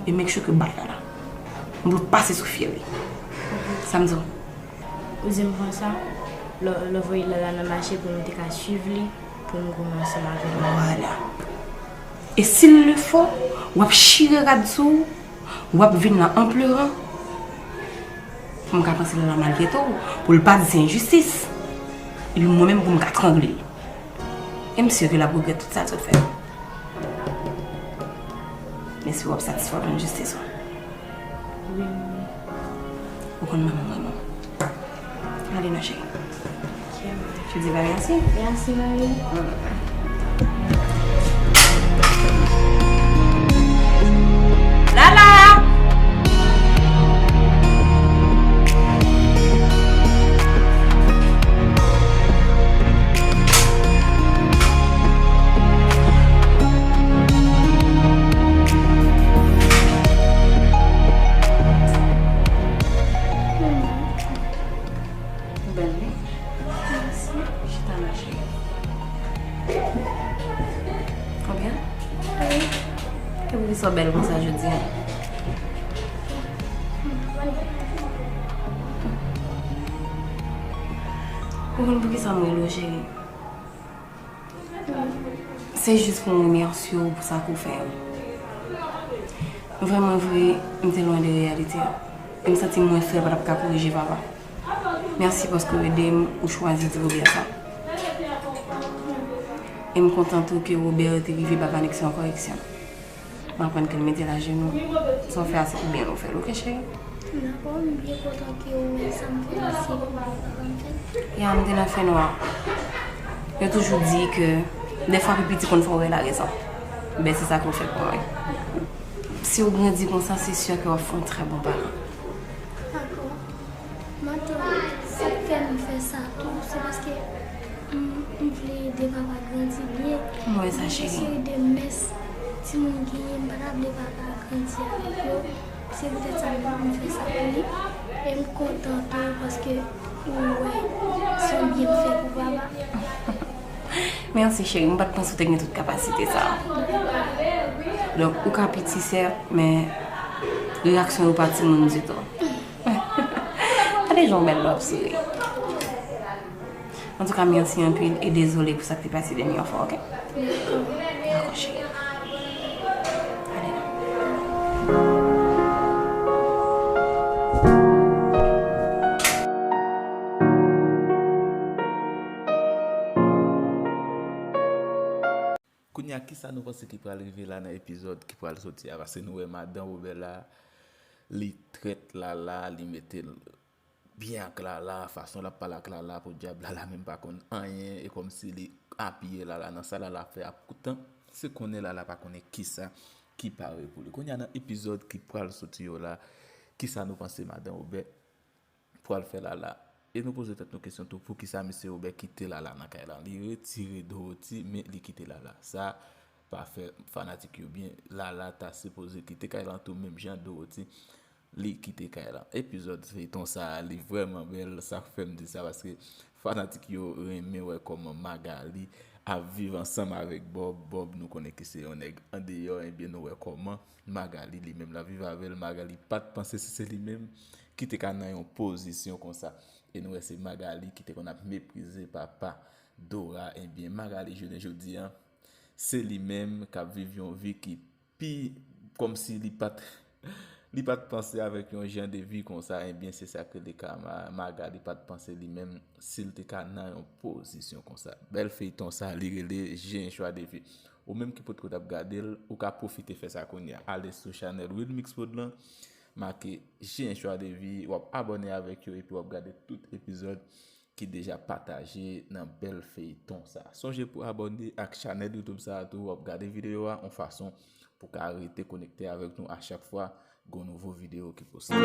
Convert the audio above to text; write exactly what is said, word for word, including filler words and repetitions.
E make sure ke w bat Lala. M vle w pase sou fyè li. Sa m di w? Ou di m konsa, lè lè w voye Lala nan mache pou m te ka swiv li, pou m goumen ansanm avè l. Vwala. E si l le fò, w ap chire rad sou ou, w ap vin la an pleran, pou m ka panse Lala maltrete w, pou l pa di se enjistis. Epi mwen menm pou m ka trangle l. E m si ke l ap regrèt tout sa l sot fè. Men si w ap satisfè w jwenn jistis ou. Wi, manmi. Ou konn manman m renmen w. Ale non, cheri. Ok, manmi. Tu dis pas merci? Merci, manmi. Lala! Ou bèl, wi. Mèsi. Chita la, cheri. Ou byen? Wi. E poukisa w bèl konsa jodi a? Ou konn poukisa m rele w, cheri? Se jis pou m remèsye w pou sa ke w fè a. Vrèman vre, m te lwen de reyalite a. E m santi m wè frè pa t ap ka korije papa. Mèsi paske w ede m, ou chwazi di Robert sa. E m kontan tou ke Robert te rive ba Vanessa yon koreksyon. M aprann ke l mete l ajenou. Sa w fè a, se pou byen l ou fè l, oke, cheri? Dakò, m byen kontan ke w wè sa m fè la, se pou byen papa m fè l. Ya, m te nan fènwa. Yo toujou di ke dèfwa pi piti konn fè w wè larezon. Ben, se sa ke w fè pou mwen. Si w grandi konsa, se si ke w ap fè yon trè bon paran. Dakò. Matant, sa k fè m fè sa tou, se paske m, m vle ede papa grandi byen. M wè sa, cheri. M gen yon seri de mès timoun genyen, m pa ta vle papa grandi avèk yo. Se poutèt sa m, m fè sa pou li. E m kontan tou paske ou wè se yon byen m fè pou papa. Mèsi, cheri. M pa t panse w te gen tout kapasite sa a. Donk, ou ka piti, sèt, men reyaksyon yo pa timoun ditou. Gade jan w bèl lè w ap souri. Antouka, mèsi anpil e dezole pou sa k te pase dènye fwa, oke? Dakò, cheri. Ale la. Kounye a, kisa nou panse ki pral rive la nan epizòd ki pral soti a? Paske nou wè madan Robert la, li trèt Lala, li mete l byen ak Lala, fason l ap pale ak Lala, podyab, Lala menm pa konn anyen, e kòmsi li apiye Lala nan sa Lala ap fè a, poutan se konnen Lala pa konnen kisa ki pare pou li. Kounye a nan epizòd ki pral soti yo la, kisa nou panse madan Robert pral fè Lala? E nou poze tèt nou kesyon tou, poukisa mesye Robert kite Lala nan kay lan? Li retire Dorothy, men li kite Lala. Sa pa fè fanatik yo byen. Lala ta sipoze kite kay lan tou, menm jan Dorothy, li kite kay lan. Epizòd feyton sa a, li vrèman bèl, sa k fè m di sa, paske fanatik yo renmen wè kòman Magali ap viv ansanm avèk Bob. Bob, nou konnen ke se yon nèg andeyò, ebyen nou wè kòman Magali li menm l ap viv avè l. Magali pa t panse si se li menm ki te ka nan yon pozisyon konsa. E nou wè se Magali ki te konn ap meprize papa Dora. Ebyen, Magali jounen jodi a, se li menm k ap viv yon vi ki pi, kòmsi li pa t, li pa t panse avèk yon jan de vi konsa. Ebyen, se sa k rele karma. Magali pa t panse li menm si l te ka nan yon pozisyon konsa. Bèl feyton sa, li rele J'ai un choix de vie. Ou menm ki potko t ap gade l, ou ka pwofite fè sa kounye a. Ale sou chanèl Wilmix Prod lan, make J'ai un choix de vie, w ap abòne avèk yo epi w ap gade tout epizòd ki deja pataje nan bèl feyton sa. Sonje pou abòne ak chanèl YouTube sa a tou, w ap gade videyo a yon fason pou ka rete konekte avèk nou a chak fwa gon nouvo videyo ki poste.